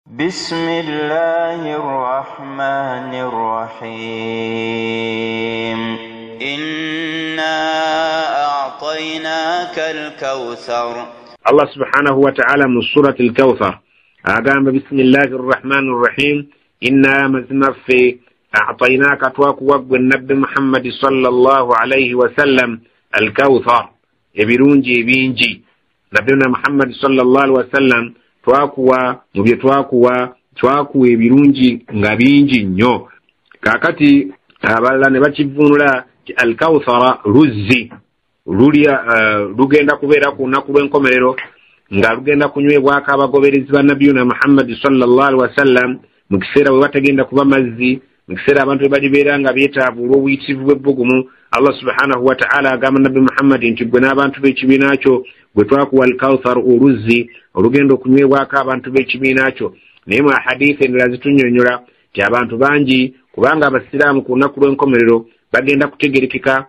بسم الله الرحمن الرحيم إنا أعطيناك الكوثر. الله سبحانه وتعالى من سورة الكوثر أقام بسم الله الرحمن الرحيم إنا مزمفي أعطيناك تواكوك النبي محمد صلى الله عليه وسلم الكوثر ebirungi ebingi. Nabiyuna Muhammad sallallahu alaihi wasallam twakuwa mu bye twakuwa twakuwa ebirungi nga bingi nnyo. Kaakati abalala ne bakivvuunula nti alkawthara luzzi lulya lugenda kubeera ku lunaku lw'enkomerero nga lugenda kunywebwako abagoberezi ba Nabiyuna Muhammad sallallahu alaihi wasallam mu kiseera bwe batagenda kuba mazzi, mu kiseera abantu bwe balibeera nga beetaavu olw'obuyitirivu bw'ebbugumu. Allah subhanahu wa ta'ala agamba Nabbi Muhammad nti gwe n'abantu b'ekibiina kyo gwe twakuwa alkawthar oluzzi olugenda okunywebwako abantu b'ekibiina kyo. Naye mu hadithi endala zitunnyonnyola nti abantu bangi kubanga abasiraamu ku lunaku lw'enkomerero bagenda kutegerekeka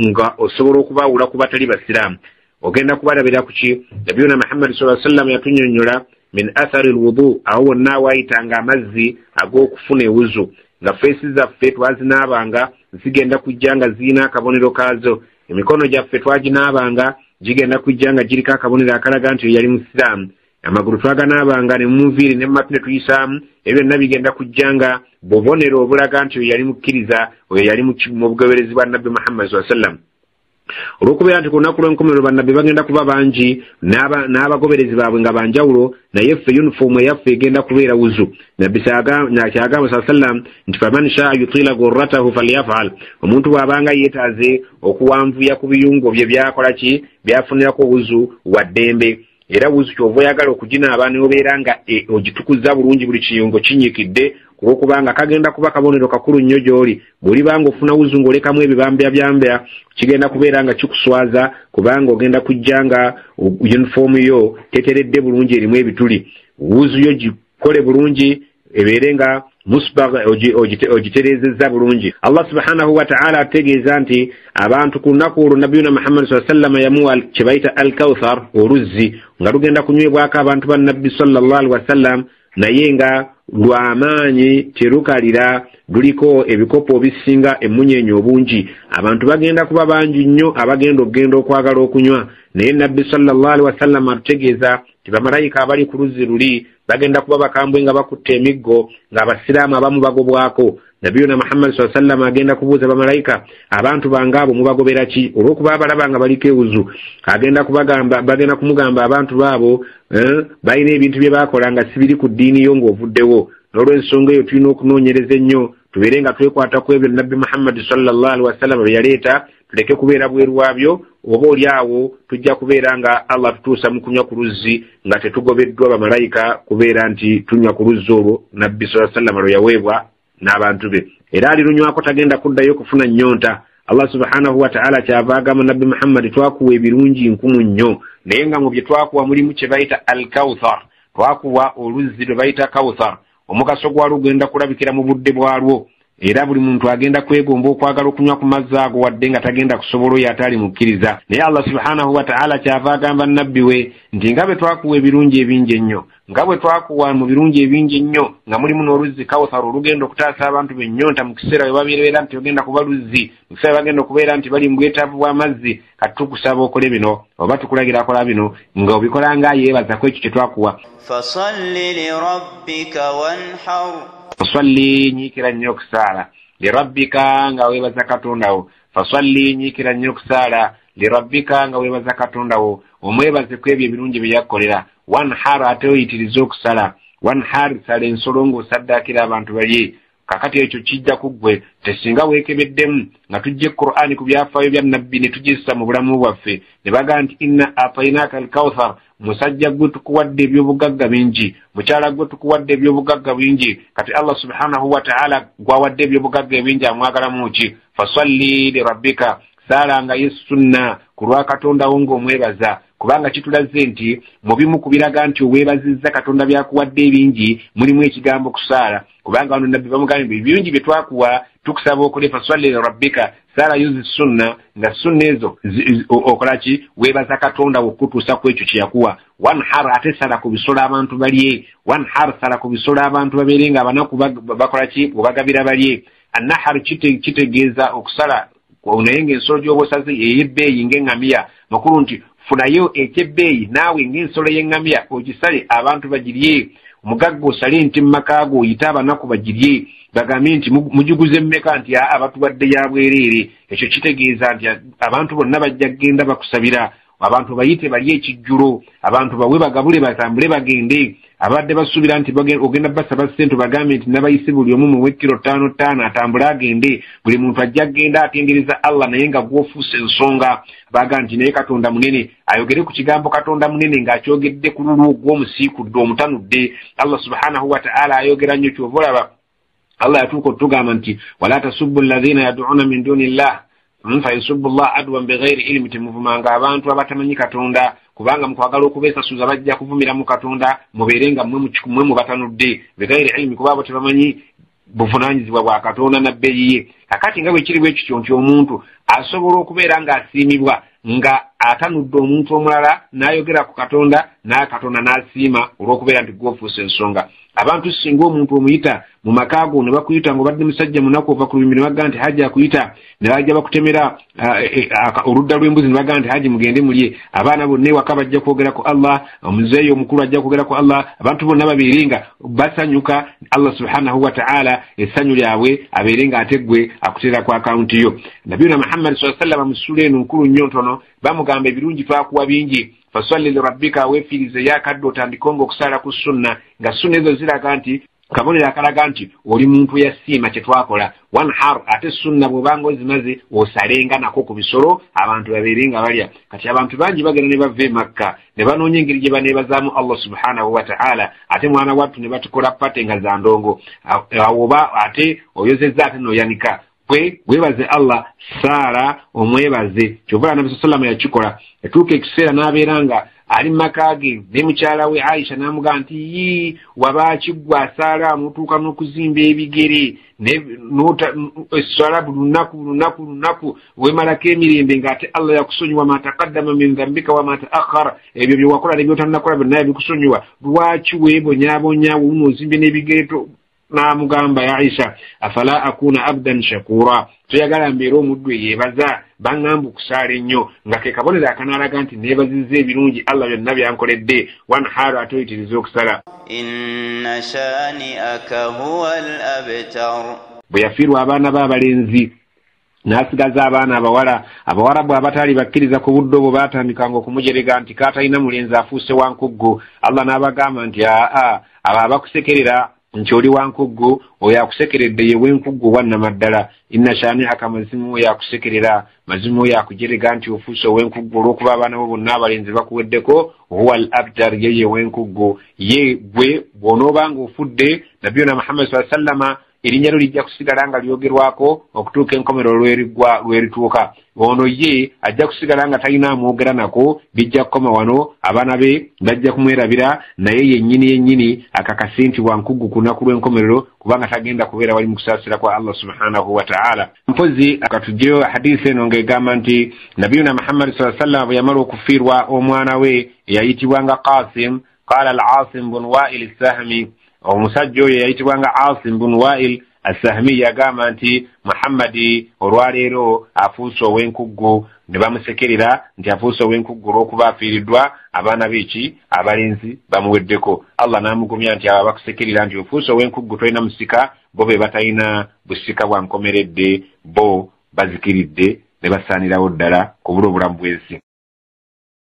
nga osobola okubaawula ku batali basiraamu. Ogenda kubalabira ku ki? Nabiyuna Muhammad sallallahu alaihi wasallam yatunyonnyola min athari alwudu, awo wonna waayitanga amazzi ag'okufuna ewuzu nga feesi zaffe twazinaabanga zigenda kujja nga zirina akabonero kaazo, emikono gyaffe twaginaabanga gigenda kujja nga giriko akabonero akalaga nti yali musiraamu, amagulu twaganaabanga ne mu nviiri ne mu matu ne tuyisaamu, ebyo byonna bigenda kujja nga bubonero obulaga nti oyo yali mukkiriza, oyo yali mu bugoberezi bwa Nabbi Muhammad sallallahu alaihi wasallam. Olw'okubeera nti ku lunaku lw'enkomerero bannabbi bagenda kuba bangi n'abagoberezi baabwe nga banjawulo, naye ffe yunifoomu eyaffe egenda kubeera wuzu. Nabbi kyagamba saa sallam nti faman shaa yutila gurratahu falyafal, omuntu bw'abanga yeetaaze okuwanvuya ku biyungo bye byakola ki byafunirako wuzu wa ddembe. Era wuzu ky'ova oyagala okuginaaba n'obeera nga ogitukuza bulungi buli kiyungo kinyikidde, olwokubanga kagenda kuba kabonero kakulu nnyo gy'oli. Bw'olibanga ofuna wuzu ng'olekamu ebibambya byambya kigenda kubeera nga kikuswaza, kubanga ogenda kujja nga yunifoomu yo teteredde bulungi erimu ebituli. Wuzu yo gikole bulungi ebeere nga musbagh ogitereezezza bulungi. Allah subhanahu wa ta'ala ategeeza nti abantu ku lunaku olwo Nabiyuna Muhammad sallallahu alaihi wasallam yamuwa kye bayita alkawthar oluzzi nga lugenda kunywebwako abantu ba Nabbi sallallahu alaihi wasallam, naye nga lwamaanyi terukalira, luliko ebikopo ebisinga emunyenye obungi. Abantu bagenda kuba bangi nnyo abagenda okugenda okwagala okunywa, naye Nabbi sallallahu alaihi wasallam atutegeeza nti bamalayika abali ku luzzi luli bagenda kuba bakambwe nga bakutte emiggo ng'abasiraamu abamu bagobwako. Nabiyuna Muhammad sallallahu alaihi wasallam agenda kubuuza bamalayika abantu bange abo mubagobera ki? Olw'okuba abalaba nga baliko ewuzu, agenda kubagamba, bagenda kumugamba abantu baabo balina ebintu bye baakola nga sibiri ku ddiini yo ng'ovuddewo. N'olw'ensonga eyo tulina okunoonyereza ennyo tubeere nga twekwata ku ebyo Nabbi Muhammad sallallahu alaihi wasallam bye yaleeta, tuleke kubeera bweru waabyo, oba oli awo tujja kubeera nga Allah tutuusa mu kunywa ku luzzi nga tetugobeddwa bamalayika kubeera nti tunywa ku luzzi olwo Nabbi sallallahu alaihi wasallam lwe yaweebwa n'abantu be. Era alirunywako tagenda kuddayo kufuna nnyonta. Allah subhanahu wa ta'ala kyava agamba Nabbi Muhammad twakuwa ebirungi nkumu nnyo, naye nga mu bye twakuwa mulimu kye bayita alkawthar, twakuwa oluzzi lwe bayita kawthar. Omugaso gwalwo gugenda kulabikira mu budde bwalwo, era buli muntu agenda kwegomba okwagala okunywa ku mazzi ago wadde nga tagenda kusobola oyo atali mukkiriza. Naye Allah subhanahu wa ta'ala kyava agamba Nabbi we nti nga bwe twakuwa ebirungi ebingi ennyo, nga bwe twakuwa mu birungi ebingi ennyo nga mulimu n'oluzzi kawthar olugenda okutaasa abantu b'ennyonta mu kiseera we babeera nti ogenda kuba luzzi, mu kiseera bagenda okubeera nti bali mu bwetaavu bw'amazzi, kati tukusaba okole bino oba tukulagira akola bino nga obikola nga yeebaza ku ekyo kye twakuwa. Fasalli lirabbika wanhar, fasalli nyiikira nnyo okusaala, lirabbika nga weebaza Katonda wo. Fasalli nyiikira nnyo okusaala, lirabbika nga weebaza Katonda wo, omwebaze ku ebyo ebirungi bye yakkolera. Wanhar ate oyitirize okusala, wanhar sala ensolo ng'osaddaakira abantu balye. Kakati ekyo kijja ku ggwe tesinga weekebeddemu nga tujja Qur'ani ku byafaayo bya Nabbi ne tugissa mu bulamu bwaffe ne bagamba nti inna atainaka alkawthar, musajja gwe tukuwadde ebyobugagga bingi, mukyala gwe tukuwadde ebyobugagga bingi. Kati Allah subhanahu wa ta'ala gwawadde ebyobugagga ebingi amwagalamu ki? Fasalli lirabbika, saala nga ye sunna ku lwa Katonda wo ng'omwebaza, Kubanga kitulaze nti mu bimu ku biraga nti oweebazizza Katonda byakuwadde ebingi mulimu ekigambo kusaala. Kubanga wano nabbi bamugambye ebirungi bye twakuwa tukusaba okole fasalli lirabbika, saala yuzi sunna, nga sunna ezo okola ki? Weebaza Katonda okutuusa ku ekyo kye yakuwa. Wanhar, ate sala ku bisolo abantu balye. Wanhar, sala ku bisolo abantu babeere nga abanaku bakola ki? Obagabira balye. Annahar kitegeeza okusala, naye ng'ensolo gy'oba osaze ey'ebbeeyi ng'eŋŋamiya. Makulu nti funayo eky'ebbeeyi naawe ng'ensolo y'eŋŋamiya ogisale abantu bagirye. Omugagga osale nti mu maka go oyite abanaku bagirye, bagambe nti mugiguze mmeka, nti aa batuwadde ya bwereere. Ekyo kitegeeza nti abantu bonna bajja kugenda bakusabira, abantu bayite balye ekijjulo, abantu bawe bagabule batambule bagende. Abadde basuubira nti ogenda basaba ssente bagambe nti nabayise buli omu muwe kiro 5 atambule agende. Buli muntu ajja kugenda atendereza Allah naye nga gw'ofuuse ensonga. Baga nti naye Katonda munene, ayogere ku kigambo Katonda munene ng'akyogedde ku lulwo ogw'omusiikudde omutanudde. Allah subhanahu wa ta'ala ayogera nnyo. Kyova olaba Allah yatuuka otugamba nti wala tasubbu alladhina yad'una min duni llah fayasubbu llah adwan bighairi ilmi, temuvumanga abantu abatamanyi Katonda, kubanga mukwagala okubeesasuza bajja kuvumira mu Katonda, mubeere nga mmwe mubatanudde bighairi ilmi, kuba abo tebamanyi buvunaanyizibwa bwa Katonda na bbeeyi ye. Kakati nga bwe kiri bwe kityo nti omuntu asobola okubeera ng'asiimibwa nga atanudde omuntu omulala n'ayogera ku Katonda, Katonda n'asiima olw'okubeera nti gw'ofuuse ensonga. Abantu singa omuntu omuyita mu maka go ne bakuyita ng'obadde musajja munaku ova ku lubimbi ne bagamba nti Haji akuyita, ne bajja bakutemera oludda lw'embuzi ne bagamba nti Haji mugende mulye. Abaana bonna ewaka bajja kwogera ku Allah, omuzeeyi omukulu ajja kwogera ku Allah, abantu bonna babeere nga basanyuka. Allah subhanahu wa ta'ala essanyu lyabwe abeere nga ate ggwe akuteera ku akawunti yo. Nabiyuna Muhammad sallallahu alaihi wasallam mu ssuula eno nkulu nnyo ntono bamugamba ebirungi twakuwa bingi, fasalli lirabbika, weefiirize yakadde otandike okusaala ku sunna, nga sunna ezo ziraga nti kabonero akalaga nti oli muntu eyasiima kye twakola. Wanhar, ate sunna bw'obanga ozimaze osalenga nako ku bisolo abantu babeere nga balya. Kati abantu bangi bagenda ne bava e Makka ne banoonya engeri gye baneebazaamu Allah subhanahu wa ta'ala, ate mwana wattu ne batukola pate nga za ndongo. Awo oba ate oyozezza ate n'oyanika. Weebaze Allah, saala omwebaze. Kyova Nabbi sallallahu alayhi yakikola. Yatuuka ekiseera n'abeera nga ali mu maka ge ne mukyala we Aisha n'amugamba nti yii wabaaki ggwe asaala n'otuuka n'okuzimba ebigere esswala buli lunaku weemalako emirembe ng'ate Allah yakusonyiwa ma taqaddama min dhambika wa ma ta'akhkhara, ebyo bye wakola ne by'otannakola byonna yabikusonyiwa, lwaki weebonyaabonya wuno ozimbe n'ebigere? N'amugamba ya Aisha afala akuna abdan shakura, toyagala mbeere omuddu eyeebaza, baŋŋamba okusaala ennyo, nga ke kabonero akanaalaga nti neebazizza ebirungi Allah byonna byankoledde. Wanharu, ate oyitiriza okusala. Inna shani'aka huwal abtar. Bwe yafiirwa abaana b'abalenzi n'asigaza abaana abawala, abawarabu abataali bakkiriza ku budde obwo baatandikanga okumujerega nti kaatalina mulenzi afuuse wankuggu. Allah n'abagamba nti aa, abo abakusekerera nti oli wankuggu, oyo akusekeredde ye w'enkuggu wannamaddala. Inna shani'aka, mazimu oyo akusekerera, mazimu oyo akujerega nti ofuuse ow'enkuggu olw'okuba abaana bo bonna abalenzi bakuweddeko, huwa al abtar, ye ye w'enkuggu. Ye gwe bw'onoobanga ofudde, Nabiyuna Muhammad sallallahu alaihi wasallama erinnya lyo lijja kusigala nga lyogerwako okutuuka enkomerero lwerituuka. Ono ye ajja kusigala nga talina amwogera nako, bijja kukoma wano, abaana be bajja kumwerabira, naye yennyini yennyini akakase nti wankuggu ku lunaku lw'enkomerero, kubanga tagenda kubeera wali mu kusaasira kwa Allah subhanahu wa ta'ala. Mpozi katugyeyo hadiisi eno ng'egamba nti Nabiyuna Muhammad sallallahu alaihi wasallam bwe yamala okufiirwa omwana we eyayitibwanga Qasim, qala al-Asim bun Wa'il as-Sahmi, omusajja oyo yayitibwanga Asim bun Wa'il as-Sahmi yagamba nti Muhammadi olwaleero afuuse ow'enkuggu, ne bamusekerera nti afuuse ow'enkuggu olw'okuba afiiriddwa abaana b'eki abalenzi bamuweddeko. Allah n'amugumya nti abo abakusekerera nti ofuuse ow'enkuggu tolina musika, bo be batalina busika bwa nkomeredde, bo bazikiridde ne basaanirawo ddala kubula obulamu bw'ensi.